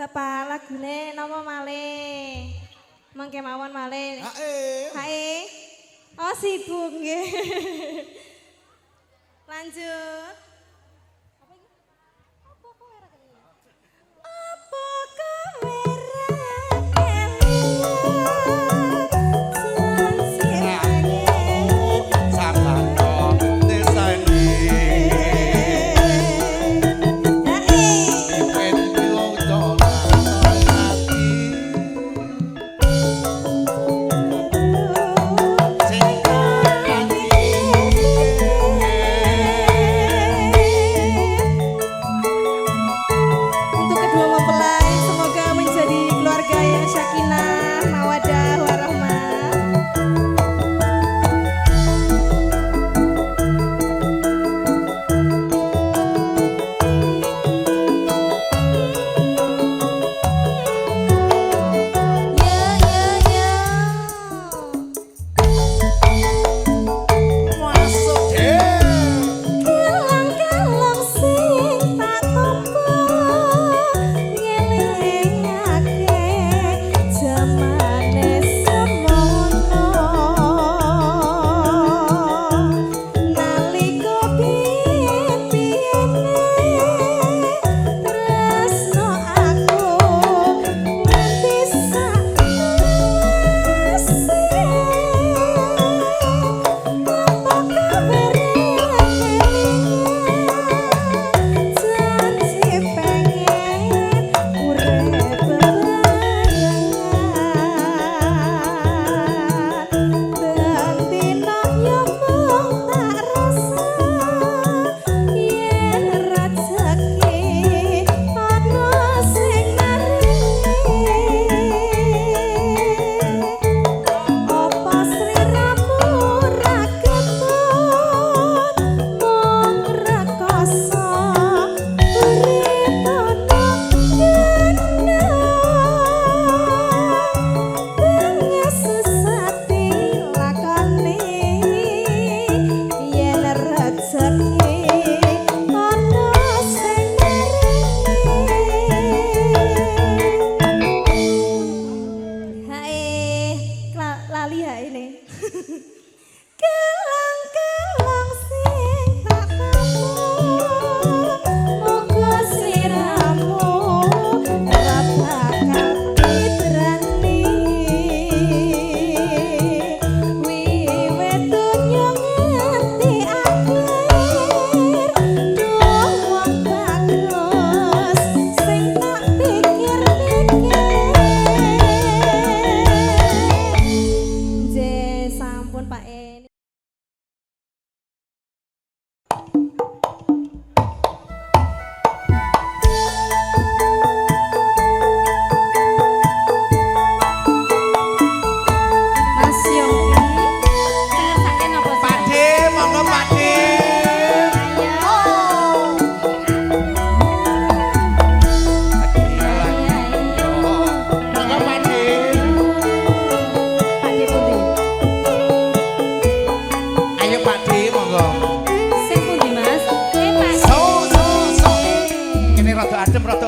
Bapak lagune napa malih? Mangke mawon malih. Hae. Hae. Oh sibuk nggih. Lanjut. Apa kowe ra kelingan janji pengen Samano desane. Hae. Ipen yoto ati. Sing ati.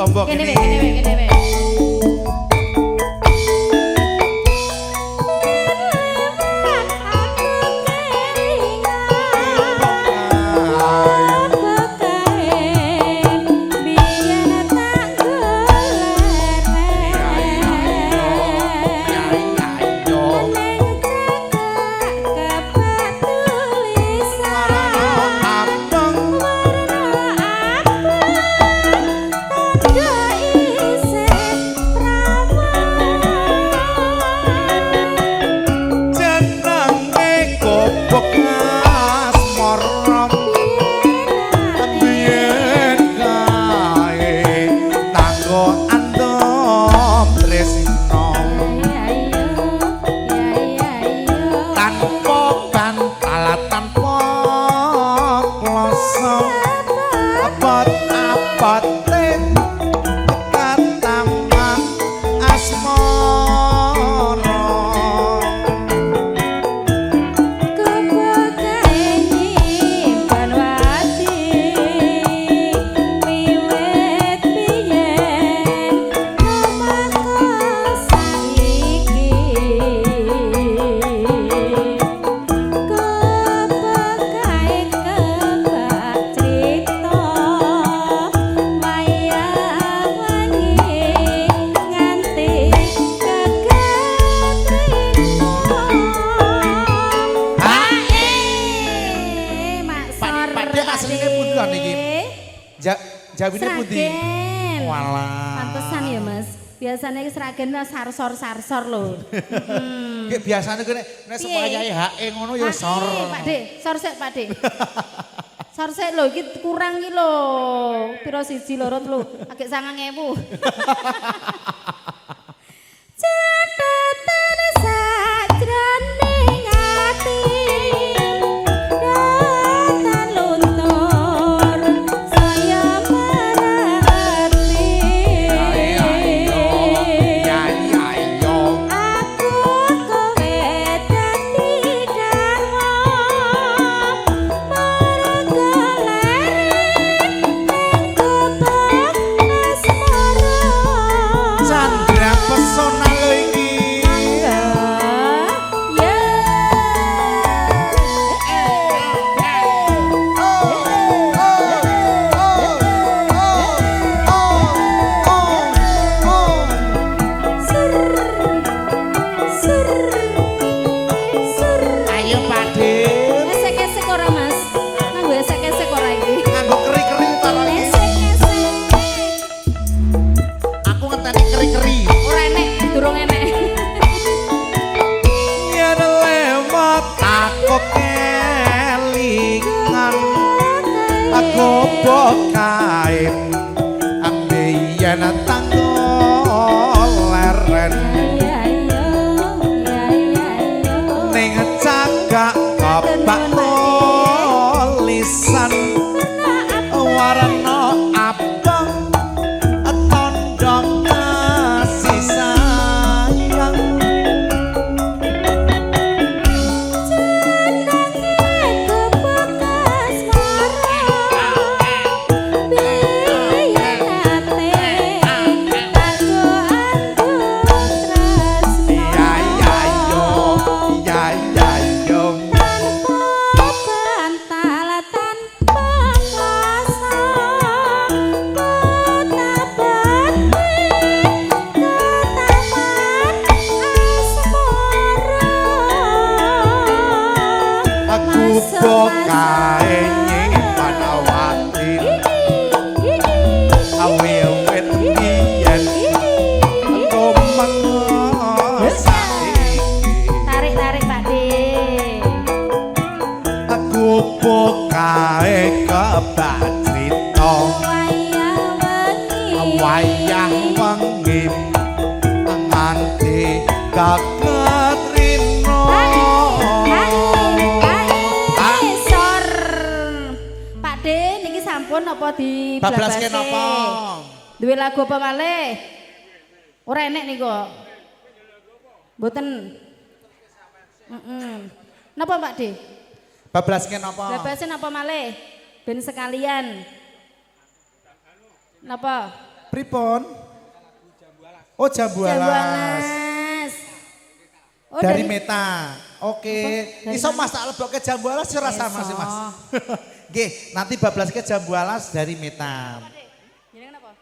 Ombo Kene kene. we, kene we, kene we. Jenenge gobok asmara biyen kae tanggo andom tresno tanpa bantal tanpa kloso abot-abote kataman asmara. Pak De asline pundi lho niki? Jawine pundi? Sragen. Walah. Pantesan ya, Mas. Biasanya iki Sragen lah sarsor-sarsor lho. Ki biasane ku nek Piye? sewayahe HE ngono ya sor. Pak De, sor sik Pak De. Sor sik lho iki kurang iki lho. Piro siji loro telu, agek 9.000. Catatan sajroning ati datan luntur saya merati. Ya ya yo. Aku kowe dadi garwa marga leren ning gobok asmara. Chandra pesona lho iki. Ya. Sur sur sur. Ayo Pak De. Esek-esek ora, Mas? Nganggo esek-esek ora iki? Nganggo keri-keri ta iki. Esek-esek. Aku ngenteni keri-keri. Ora enek, durung enek. Yen lewat aku kelingan aku bokae ambiyen tanggo leren Ya yo, ya ya yo. ning cagak kebak tulisan warna abang tondo kasih sayang. Jenenge gobok asmara biyen ate kanggo andung tresno. Ya ya yo, ya ya yo. Tanpa bantal tanpa kloso ketabate ketaman asmara. Aku bokae nyimpan awati awet biyen tumeng saiki. Tarik tarik Pak De. Aku bokae kebak crita Wayah wengi. Wayah wengi nganti kaget rino. Sor. Pak De niki sampun apa di Bablaske napa? Duwe lagu apa malih? Ora enek niku. Mboten. Heeh. Napa Pak De? Bablaske napa? Bablaske napa malih? Ben sekalian. Napa? Pripun? Oh, Jambu Alas. Oh, dari Meta. Oke. Dari Iso Mas tak lebokke Jambu Alas ya ora sama sih Mas. Nggih, nanti bablaske Jambu Alas dari Meta. Jenengan apa?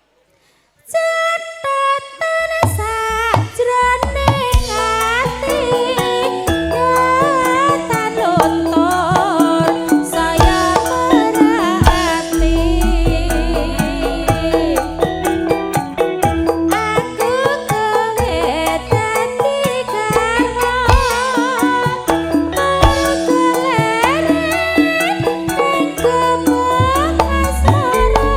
Catatan sajroning ati katanutur saya merhati aku kowe dadi garwa mergo leren ning gubuk asmara.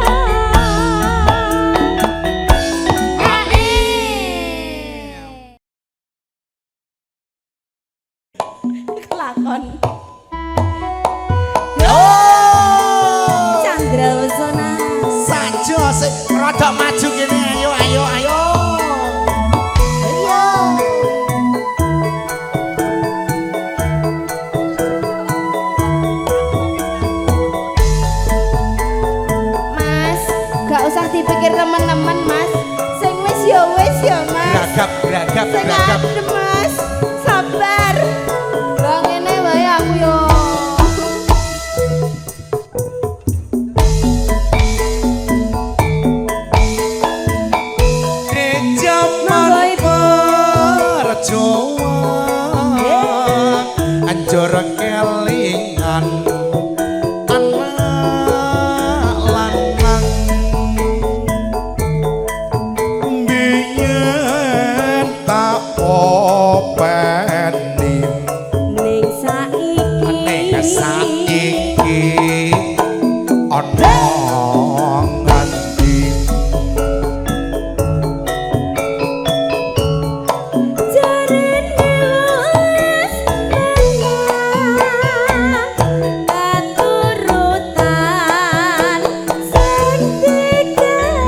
Kelakon. Oh! Chandra Pesona. Sajo sik rada maju kene, ayo ayo ayo. Ayo. Mas, gak usah dipikir teman-teman, Mas. Sing wis ya wis ya, Mas. Gagap, gagap, Sing gagap. adem, Mas. Sabar. Lah ngene wae aku yo. Jaman Monggo, Ibu. perjuang anjur kelingan anak lanang biyen tak openi Ning saiki. Ning saiki ana nganti Jarene wis menang katurutan sing digadhek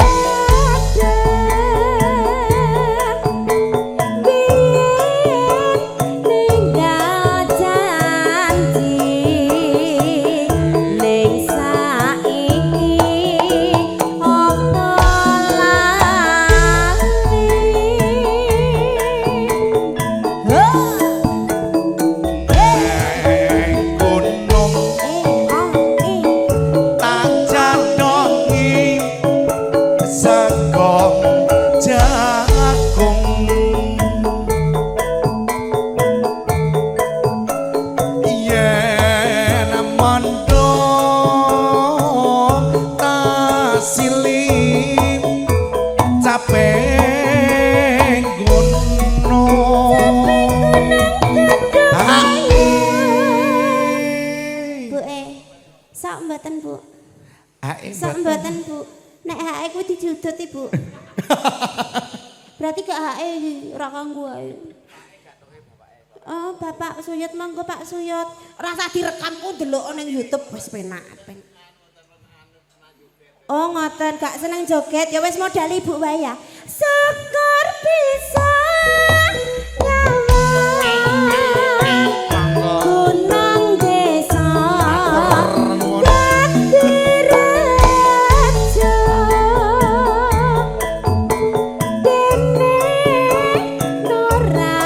biyen ninggal janji ning saiki apa lali. Neng gunung tak jadongi sego jagung yen mendung tak silip capek gunung. Bu sok mboten Bu. Ae Sok mboten Bu. Nek hake kuwi dijudut Ibu. Berarti gak hake ora kanggo ae. Oh, Bapak Suyut monggo Pak Suyut. Ora usah direkam ku ndelok ning YouTube wis penak pen. Oh, ngoten, gak seneng joget. Ya wis modal Ibu wae ya. Syukur bisa nyawang gunung desa dadi raja dene ora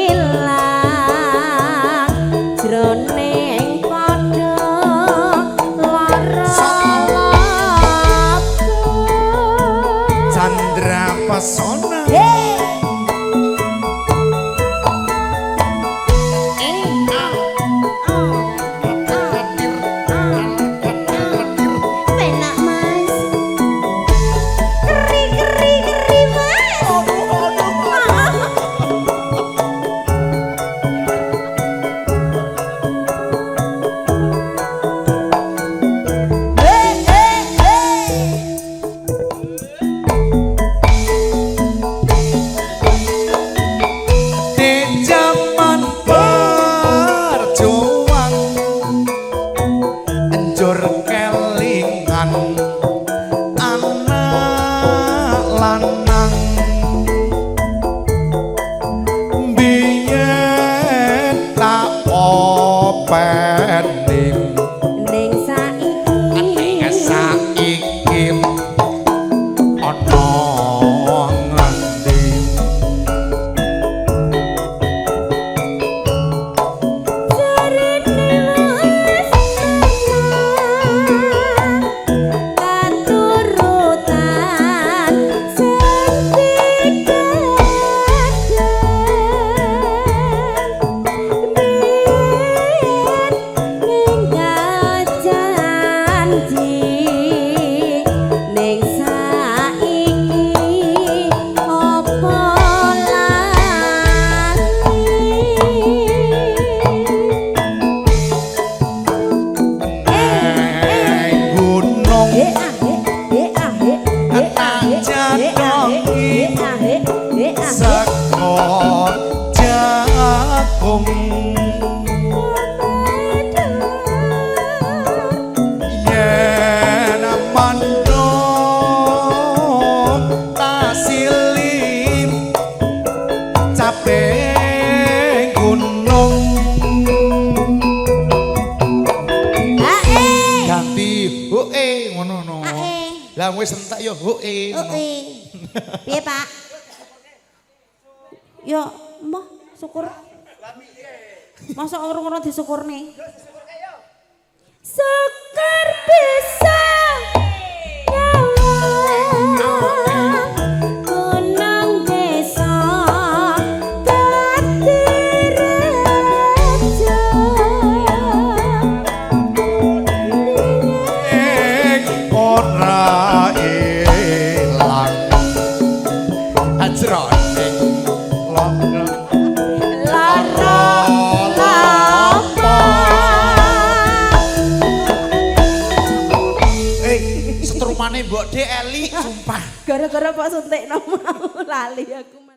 ilang jroning padha lara Chandra Pesona. Lah wis entek yo huke. Oke. Piye, Pak? Yo, moh syukur. Masa orang-orang disyukurne? Syukur bisa nyawang gunung desa dadi rejo. Ing ora ilang ajroning lara. Lara lapa. Eh, setrumane mbok Dhe Eli, sumpah. Gara-gara pak suntik mau lali aku.